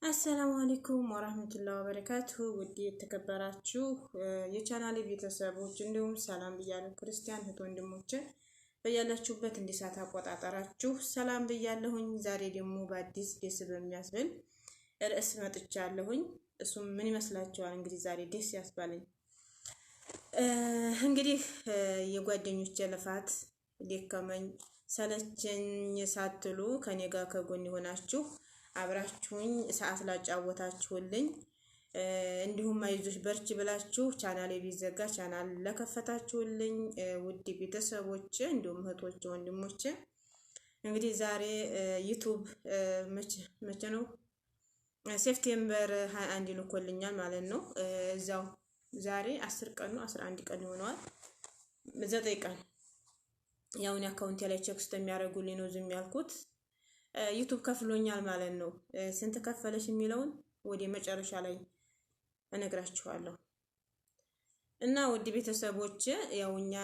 السلام عليكم ورحمة الله وبركاته። ውድ የተከበራችሁ የቻናሌ ቤተሰቦች እንዲሁም ሰላም ብያለሁ። ክርስቲያን እህት ወንድሞቼ በያላችሁበት እንደ ሰዓት አቆጣጠራችሁ ሰላም ብያለሁኝ። ዛሬ ደግሞ በአዲስ ደስ በሚያስብል ርዕስ መጥቻለሁኝ። እሱም ምን ይመስላችኋል? እንግዲህ ዛሬ ደስ ያስባለኝ እንግዲህ የጓደኞቼ ልፋት ደከመኝ ሰለቸኝ ሳትሉ ከኔ ጋር ከጎን የሆናችሁ፣ አብራችሁኝ ሰዓት ላጫወታችሁልኝ፣ እንዲሁም አይዞሽ በርቺ ብላችሁ ቻናሌ ቢዘጋ ቻናል ለከፈታችሁልኝ ውድ ቤተሰቦች እንዲሁም እህቶች ወንድሞች፣ እንግዲህ ዛሬ YouTube መቼ ነው September 21 ይልኮልኛል ማለት ነው። እዛው ዛሬ 10 ቀን ነው፣ 11 ቀን ይሆነዋል፣ 9 ቀን። ያውን account ኤ ላይ check ስለሚያደርጉልኝ ነው ዝም ያልኩት። YouTube ከፍሎኛል ማለት ነው። ስንት ከፈለሽ የሚለውን ወደ መጨረሻ ላይ እነግራችኋለሁ። እና ውድ ቤተሰቦች፣ ያው እኛ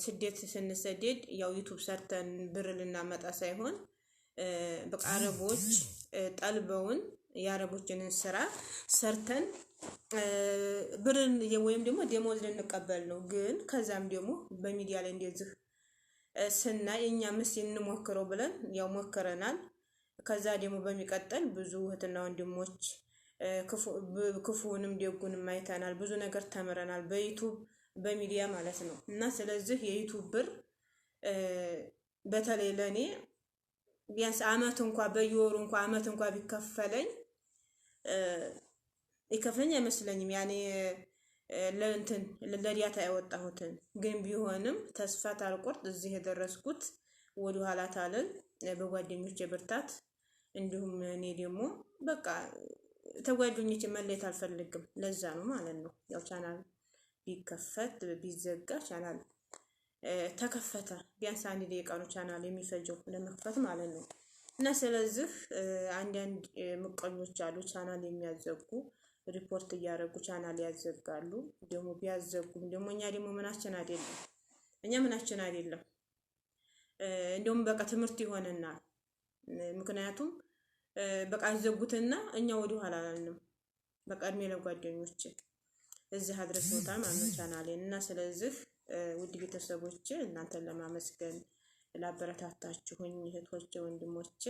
ስደት ስንሰደድ ያው YouTube ሰርተን ብር ልናመጣ ሳይሆን በቃ አረቦች ጠልበውን የአረቦችንን ስራ ሰርተን ብር ወይም ደግሞ ደሞዝ ልንቀበል ነው። ግን ከዛም ደግሞ በሚዲያ ላይ እንደዚህ ስናይ እኛ ምስ እንሞክረው ብለን ያው ሞክረናል። ከዛ ደግሞ በሚቀጥል ብዙ እህትና ወንድሞች ክፉንም ደጉንም አይተናል። ብዙ ነገር ተምረናል በ YouTube በሚዲያ ማለት ነው። እና ስለዚህ የ YouTube ብር በተለይ ለእኔ ቢያንስ አመት እንኳ በየወሩ እንኳ አመት እንኳ ቢከፈለኝ ይከፍለኝ አይመስለኝም። ያኔ ለእንትን ለ data ያወጣሁትን። ግን ቢሆንም ተስፋ ታልቆርጥ እዚህ የደረስኩት ወደ ኋላ ታልል በጓደኞቼ ብርታት፣ እንዲሁም እኔ ደግሞ በቃ ተጓደኞቼ መለየት አልፈልግም። ለዛ ነው ማለት ነው። ያው ቻናል ቢከፈት ቢዘጋ ቻናል ተከፈተ። ቢያንስ አንድ ደቂቃ ነው ቻናል የሚፈጀው ለመክፈት ማለት ነው። እና ስለዚህ አንዳንድ ምቀኞች አሉ፣ ቻናል የሚያዘጉ፣ ሪፖርት እያደረጉ ቻናል ያዘጋሉ። ደግሞ ቢያዘጉም ደግሞ እኛ ደግሞ ምናችን አይደለም፣ እኛ ምናችን አይደለም። እንደውም በቃ ትምህርት ይሆነናል። ምክንያቱም በቃ አዘጉትና እኛ ወደ ኋላ አላልንም። በቃ እድሜ ለጓደኞች እዚህ አድርሰውታል ማለት ነው ቻናሌን። እና ስለዚህ ውድ ቤተሰቦች፣ እናንተን ለማመስገን ላበረታታችሁኝ እህቶቼ፣ ወንድሞቼ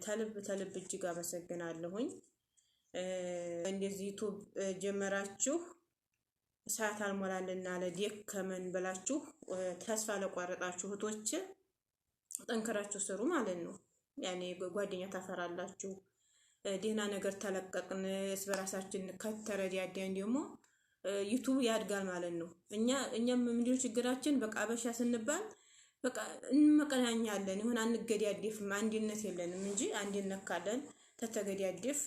ተልብ ተልብ እጅግ አመሰግናለሁኝ። እንደዚህ YouTube ጀመራችሁ ሰዓት አልሞላልና ለደከመን ብላችሁ ተስፋ ለቋረጣችሁ እህቶች ጠንክራችሁ ስሩ ማለት ነው። ያኔ ጓደኛ ታፈራላችሁ። ደህና ነገር ተለቀቅን እስ በራሳችን ከተረዳዳን ደግሞ YouTube ያድጋል ማለት ነው። እኛም ምንድነው ችግራችን? በቃ አበሻ ስንባል በቃ እንመቀናኛለን፣ የሆነ አንገዳደፍም፣ አንድነት የለንም እንጂ አንድነት ካለን ተተገዳደፍ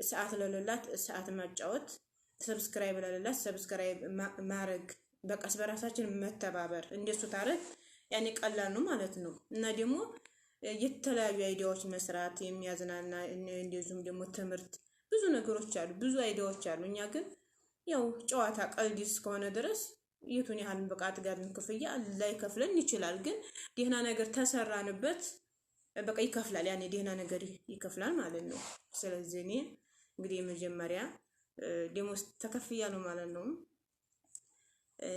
ሰዓት ለሌላት ሰዓት ማጫወት፣ subscribe ለሌላት subscribe ማድረግ፣ በቃ በራሳችን መተባበር እንደሱ ታረግ ያኔ ቀላል ነው ማለት ነው። እና ደግሞ የተለያዩ idea ዎች መስራት፣ የሚያዝናና እንደዚሁም ደግሞ ትምህርት፣ ብዙ ነገሮች አሉ፣ ብዙ idea ዎች አሉ። እኛ ግን ያው ጨዋታ ቀልድ እስከሆነ ድረስ የቱን ያህል በቃ አጥጋቢን ክፍያ ላይከፍለን ይችላል። ግን ደህና ነገር ተሰራንበት በቃ ይከፍላል። ያኔ ደህና ነገር ይከፍላል ማለት ነው። ስለዚህ እኔ እንግዲህ የመጀመሪያ ደሞዝ ተከፍያለሁ ማለት ነው።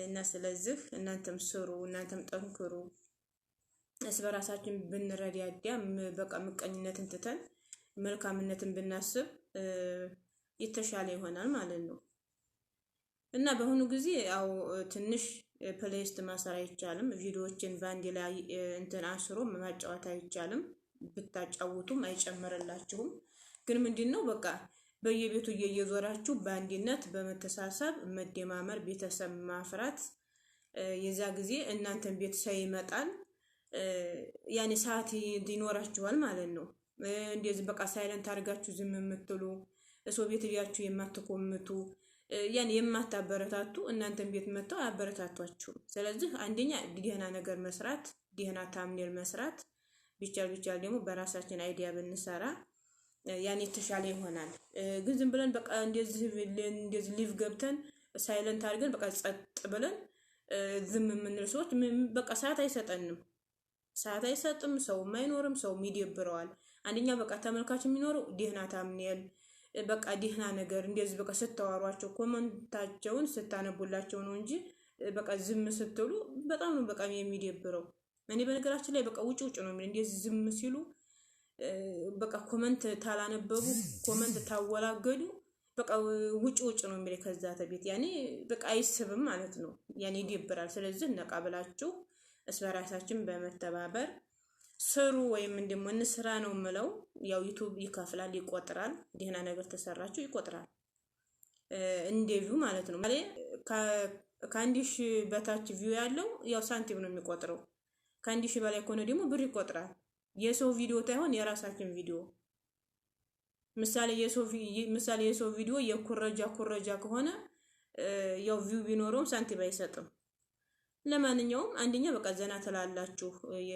እና ስለዚህ እናንተም ስሩ፣ እናንተም ጠንክሩ። እስ በራሳችን ብንረዳዳ፣ በቃ ምቀኝነትን ትተን መልካምነትን ብናስብ የተሻለ ይሆናል ማለት ነው። እና በአሁኑ ጊዜ ያው ትንሽ playlist ማሰር አይቻልም። ቪዲዮዎችን በአንድ ላይ እንትን አስሮ ማጫወት አይቻልም። ብታጫውቱም አይጨምርላችሁም። ግን ምንድን ነው በቃ በየቤቱ እየዞራችሁ በአንድነት በመተሳሰብ መደማመር፣ ቤተሰብ ማፍራት፣ የዛ ጊዜ እናንተን ቤተሰብ ይመጣል። ያኔ ሰዓት ይኖራችኋል ማለት ነው። እንደዚህ በቃ silent አድርጋችሁ ዝም የምትሉ፣ ሰው ቤት እያችሁ የማትኮምቱ፣ ያን የማታበረታቱ እናንተን ቤት መጥተው አያበረታቷችሁም። ስለዚህ አንደኛ ደህና ነገር መስራት፣ ደህና thumbnail መስራት፣ ቢቻል ቢቻል ደግሞ በራሳችን idea ብንሰራ ያን የተሻለ ይሆናል። ግን ዝም ብለን በቃ እንደዚህ እንደዚህ live ገብተን silent አድርገን በቃ ጸጥ ብለን ዝም የምንል ሰዎች በቃ ሰዓት አይሰጠንም። ሰዓት አይሰጥም፣ ሰውም አይኖርም፣ ሰውም ይደብረዋል። አንደኛ በቃ ተመልካች የሚኖረው ደህና thumbnail፣ በቃ ደህና ነገር እንደዚህ በቃ ስታዋሯቸው፣ comment ኣቸውን ስታነቡላቸው ነው እንጂ በቃ ዝም ስትሉ በጣም ነው በቃ የሚደብረው። እኔ በነገራችን ላይ በቃ ውጭ ውጭ ነው የሚል፣ እንደዚህ ዝም ሲሉ፣ በቃ comment ታላነበቡ፣ comment ታወላገዱ በቃ ውጭ ውጭ ነው የሚል። ከዛ ተቤት ያኔ በቃ አይስብም ማለት ነው። ያኔ ይደብራል። ስለዚህ ነቃ ብላችሁ እስ በራሳችን በመተባበር ስሩ ወይም ደግሞ እንስራ ነው የምለው። ያው YouTube ይከፍላል፣ ይቆጥራል። ደህና ነገር ተሰራችሁ ይቆጥራል፣ እንደ view ማለት ነው። ከ1,000 በታች view ያለው ያው ሳንቲም ነው የሚቆጥረው። ከ1,000 በላይ ከሆነ ደግሞ ብር ይቆጥራል። የሰው ቪዲዮ ታይሆን የራሳችን ቪዲዮ፣ ምሳሌ የሰው ቪዲዮ የኩረጃ ኩረጃ ከሆነ ያው view ቢኖረውም ሳንቲም አይሰጥም። ለማንኛውም አንደኛ በቃ ዘና ትላላችሁ።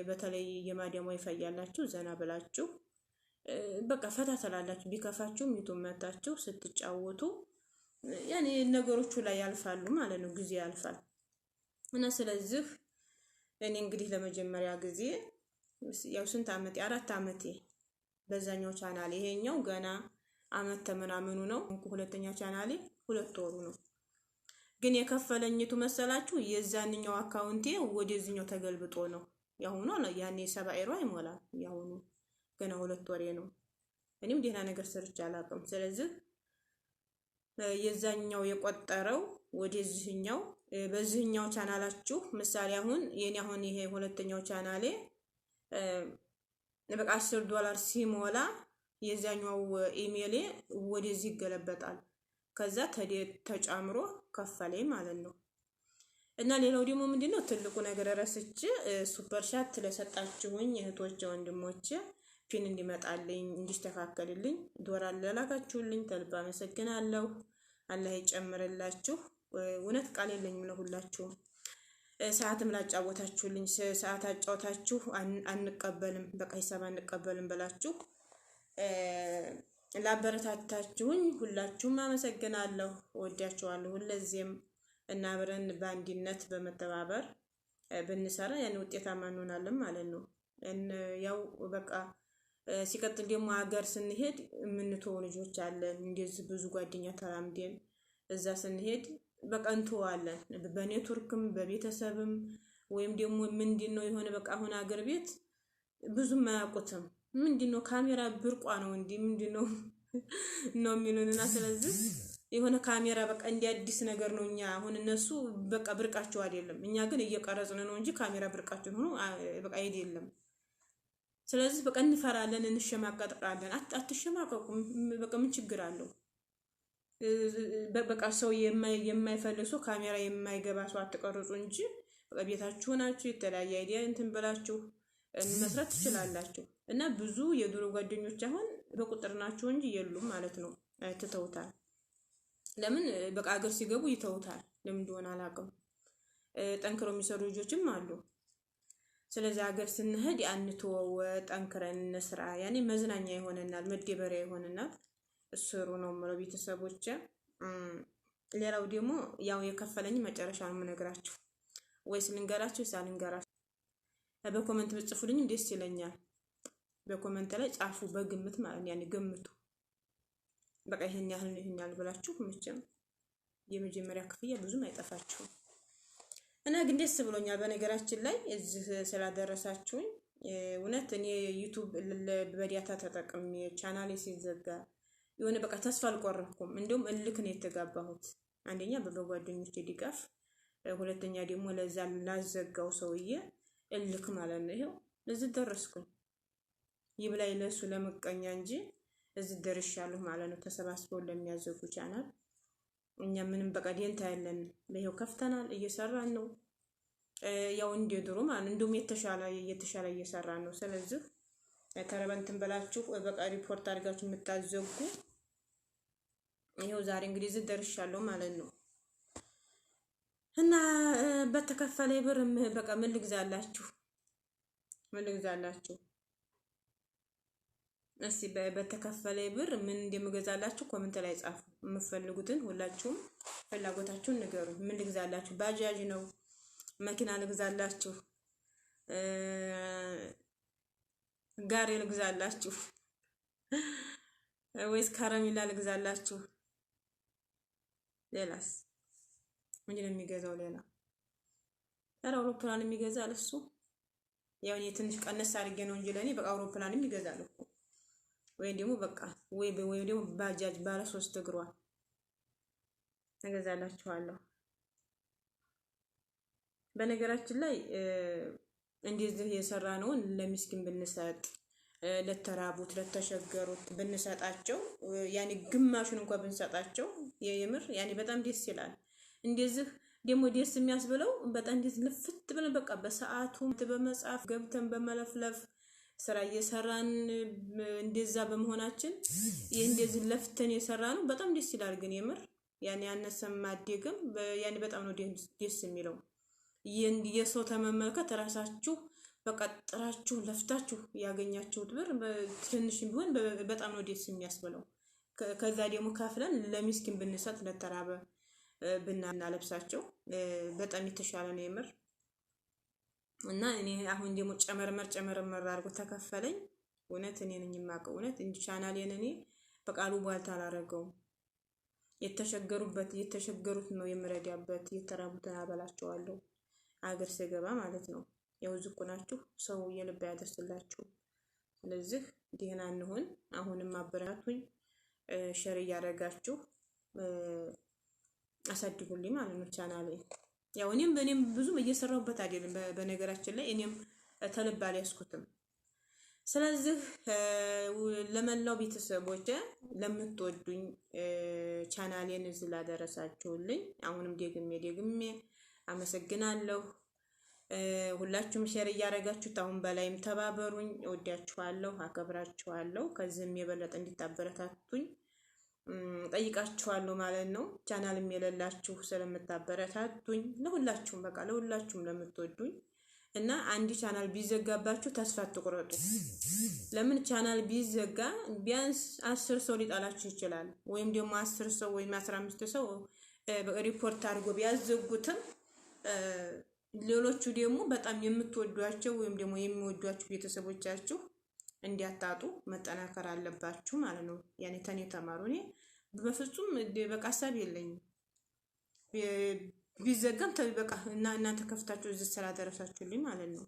በተለይ የማዳም ዋይፋይ ያላችሁ ዘና ብላችሁ በቃ ፈታ ትላላችሁ። ቢከፋችሁም YouTube መታችሁ ስትጫወቱ ያኔ ነገሮቹ ላይ ያልፋሉ ማለት ነው፣ ጊዜ ያልፋል። እና ስለዚህ እኔ እንግዲህ ለመጀመሪያ ጊዜ ያው ስንት አመቴ፣ 4 አመቴ በዛኛው ቻናሌ፣ ይሄኛው ገና አመት ተመናምኑ ነው። ሁለተኛ ቻናሌ 2 ወሩ ነው። ግን የከፈለኝቱ መሰላችሁ የዛንኛው account ኤ ወደዚህኛው ተገልብጦ ነው። ያሁኑ ያኔ 70 ዩሮ አይሞላም። ያሁኑ ገና 2 ወሬ ነው። እኔም ደህና ነገር ሰርቼ አላውቅም። ስለዚህ የዛኛው የቆጠረው ወደዚህኛው በዚህኛው ቻናላችሁ፣ ምሳሌ አሁን የኔ አሁን ይሄ ሁለተኛው ቻናሌ በቃ 10 ዶላር ሲሞላ የዛኛው ኢሜሌ ወደዚህ ይገለበጣል። ከዛ ተጫምሮ ከፈለኝ ማለት ነው። እና ሌላው ደግሞ ምንድነው ትልቁ ነገር ረስቼ፣ super chat ለሰጣችሁኝ እህቶቼ፣ ወንድሞቼ፣ PIN እንዲመጣልኝ እንዲስተካከልልኝ ዶላር ለላካችሁልኝ ከልብ አመሰግናለሁ። አላህ ይጨምርላችሁ። እውነት ቃል የለኝም ለሁላችሁም። ሰዓትም ላጫወታችሁልኝ፣ ሰዓት አጫወታችሁ አንቀበልም፣ በቃ ሂሳብ አንቀበልም ብላችሁ ላበረታታችሁኝ ሁላችሁም አመሰግናለሁ። ወዳችኋለሁ። ሁለዚህም እና አብረን በአንድነት በመተባበር ብንሰራ ያን ውጤታማ እንሆናለን ማለት ነው። ያው በቃ ሲቀጥል ደግሞ ሀገር ስንሄድ የምንተወው ልጆች አለን። እንደዚህ ብዙ ጓደኛ ተላምደን እዛ ስንሄድ በቃ እንተዋለን። በኔትወርክም በቤተሰብም ወይም ደግሞ ምንድን ነው የሆነ በቃ አሁን ሀገር ቤት ብዙም አያውቁትም። ምንድን ነው ካሜራ ብርቋ ነው እንዲህ ምንድን ነው ነው የሚሉን። እና ስለዚህ የሆነ ካሜራ በቃ እንዲ አዲስ ነገር ነው። እኛ አሁን እነሱ በቃ ብርቃቸው አይደለም፣ እኛ ግን እየቀረጽን ነው እንጂ ካሜራ ብርቃችን ሆኖ በቃ አይደለም። ስለዚህ በቃ እንፈራለን፣ እንሸማቀቃለን። አትሸማቀቁም። በቃ ምን ችግር አለው? በቃ ሰው የማይፈልግ ሰው፣ ካሜራ የማይገባ ሰው አትቀርጹ እንጂ በቃ ቤታችሁ ናችሁ፣ የተለያየ idea እንትን ብላችሁ መስራት ትችላላችሁ። እና ብዙ የድሮ ጓደኞች አሁን በቁጥር ናቸው እንጂ የሉም ማለት ነው። ትተውታል። ለምን በቃ ሀገር ሲገቡ ይተውታል። ለምን እንደሆነ አላውቅም። ጠንክረው የሚሰሩ ልጆችም አሉ። ስለዚህ ሀገር ስንሄድ አንተወው፣ ጠንክረን እንስራ። ያኔ መዝናኛ ይሆነናል፣ መደበሪያ ይሆነናል። ስሩ ነው የምለው ቤተሰቦች። ሌላው ደግሞ ያው የከፈለኝ መጨረሻ ነው የምነግራችሁ። ወይስ ልንገራችሁ ወይስ አልንገራችሁ? በ comment ብትጽፉልኝም ደስ ይለኛል። በ comment ላይ ጻፉ፣ በግምት ማለት ነው። ያኔ ገምቱ። በቃ ይሄን ያህል ነው ይሄን ያህል ብላችሁ መቼም የመጀመሪያ ክፍያ ብዙም አይጠፋችሁም። እና ግን ደስ ብሎኛል። በነገራችን ላይ እዚህ ስላደረሳችሁኝ እውነት እኔ YouTube በ data ተጠቅሜ ቻናሌ ሲዘጋ የሆነ በቃ ተስፋ አልቆረጥኩም። እንዲሁም እልክ ነው የተጋባሁት። አንደኛ በጓደኞቼ ድጋፍ፣ ሁለተኛ ደግሞ ለዛ ላዘጋው ሰውዬ እልክ ማለት ነው። ይኸው እዚህ ደረስኩኝ። ይብላኝ ለሱ ለምቀኛ እንጂ እዚህ ደርሻለሁ ማለት ነው። ተሰባስበው ለሚያዘጉ ቻናል እኛ ምንም በቃ ደንታ ያለን ይኸው ከፍተናል፣ እየሰራን ነው። ያው እንደ ድሮ ማለት ነው። እንደውም የተሻለ እየተሻለ እየሰራን ነው። ስለዚህ ተረበንትን ብላችሁ በቃ ሪፖርት አድርጋችሁ የምታዘጉ ይኸው ዛሬ እንግዲህ እዚህ ደርሻለሁ ማለት ነው። እና በተከፈለ ብር በቃ ምን ልግዛላችሁ? ምን ልግዛላችሁ? እስቲ በተከፈለ ብር ምን እንደምገዛላችሁ comment ላይ ጻፉ። የምትፈልጉትን ሁላችሁም ፍላጎታችሁን ንገሩ። ምን ልግዛላችሁ? ባጃጅ ነው? መኪና ልግዛላችሁ? ጋሪ ልግዛላችሁ? ወይስ ከረሜላ ልግዛላችሁ? ሌላስ ምንድን ነው የሚገዛው? ሌላ ኧረ አውሮፕላን የሚገዛል እሱ። ያው እኔ ትንሽ ቀነስ አድርጌ ነው እንጂ ለእኔ በቃ አውሮፕላንም ይገዛል እኮ። ወይም ደግሞ በቃ ወይም ደግሞ ባጃጅ ባለ ሶስት እግሯ እገዛላችኋለሁ። በነገራችን ላይ እንደዚህ የሰራነውን ለሚስኪን ብንሰጥ፣ ለተራቡት ለተቸገሩት ብንሰጣቸው፣ ያኔ ግማሹን እንኳን ብንሰጣቸው የምር ያኔ በጣም ደስ ይላል። እንደዚህ ደግሞ ደስ የሚያስብለው በጣም እንደዚህ ልፍት ብለን በቃ በሰዓቱ በመጻፍ ገብተን በመለፍለፍ ስራ እየሰራን እንደዛ በመሆናችን ይህ እንደዚህ ለፍተን የሰራ ነው በጣም ደስ ይላል። ግን የምር ያኔ ያነሰም ማደግም ያኔ በጣም ነው ደስ የሚለው። የሰው ተመመልከት ራሳችሁ በቃ ጥራችሁ ለፍታችሁ ያገኛችሁት ብር ትንሽም ቢሆን በጣም ነው ደስ የሚያስብለው። ከዛ ደግሞ ከፍለን ለሚስኪን ብንሰጥ፣ ለተራበ ብናለብሳቸው በጣም የተሻለ ነው የምር። እና እኔ አሁን ደግሞ ጨመርመር ጨመርመር አድርጎ ተከፈለኝ። እውነት እኔ ነኝ የማውቀው። እውነት እንጂ ቻናሌን እኔ በቃሉ ቧልታ አላረገውም። የተቸገሩበት የተቸገሩት ነው የምረዳበት። የተራቡትን አበላቸዋለሁ አገር ስገባ ማለት ነው። ያው ዝቁ ናችሁ፣ ሰው የልብ ያደርስላችሁ። ስለዚህ ደህና እንሁን። አሁንም አበረታቱኝ፣ share እያደረጋችሁ አሳድጉልኝ ማለት ነው ቻናሌ። ያው እኔም በእኔም ብዙም እየሰራሁበት አይደለም። በነገራችን ላይ እኔም ተልብ አልያዝኩትም። ስለዚህ ለመላው ቤተሰቦቼ፣ ለምትወዱኝ፣ ቻናሌን እዚህ ላደረሳችሁልኝ አሁንም ደግሜ ደግሜ አመሰግናለሁ። ሁላችሁም share እያደረጋችሁት አሁን በላይም ተባበሩኝ። እወዳችኋለሁ፣ አከብራችኋለሁ። ከዚህም የበለጠ እንዲታበረታቱኝ ጠይቃችኋለሁ ማለት ነው። ቻናልም የሌላችሁ ስለምታበረታቱኝ ለሁላችሁም፣ በቃ ለሁላችሁም ለምትወዱኝ እና አንድ ቻናል ቢዘጋባችሁ ተስፋ አትቁረጡ። ለምን ቻናል ቢዘጋ ቢያንስ 10 ሰው ሊጣላችሁ ይችላል። ወይም ደግሞ 10 ሰው ወይም 15 ሰው ሪፖርት አድርጎ ቢያዘጉትም ሌሎቹ ደግሞ በጣም የምትወዷቸው ወይም ደግሞ የሚወዷችሁ ቤተሰቦቻችሁ እንዲያታጡ መጠናከር አለባችሁ ማለት ነው። ያኔ ተኔ ተማሩ። እኔ በፍጹም በቃ ሀሳብ የለኝም። ቢዘጋም በቃ እና እናንተ ከፍታችሁ እዚህ ስላደረሳችሁልኝ ማለት ነው።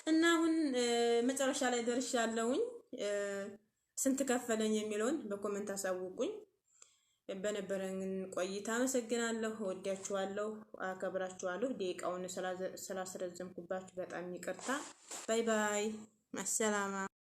እና አሁን መጨረሻ ላይ ደርሻለሁኝ። ስንት ከፈለኝ የሚለውን በ comment አሳውቁኝ። በነበረን ቆይታ አመሰግናለሁ። እወዳችኋለሁ፣ አከብራችኋለሁ። ደቂቃውን ስላስረዘምኩባችሁ በጣም ይቅርታ። Bye bye፣ مع السلامة።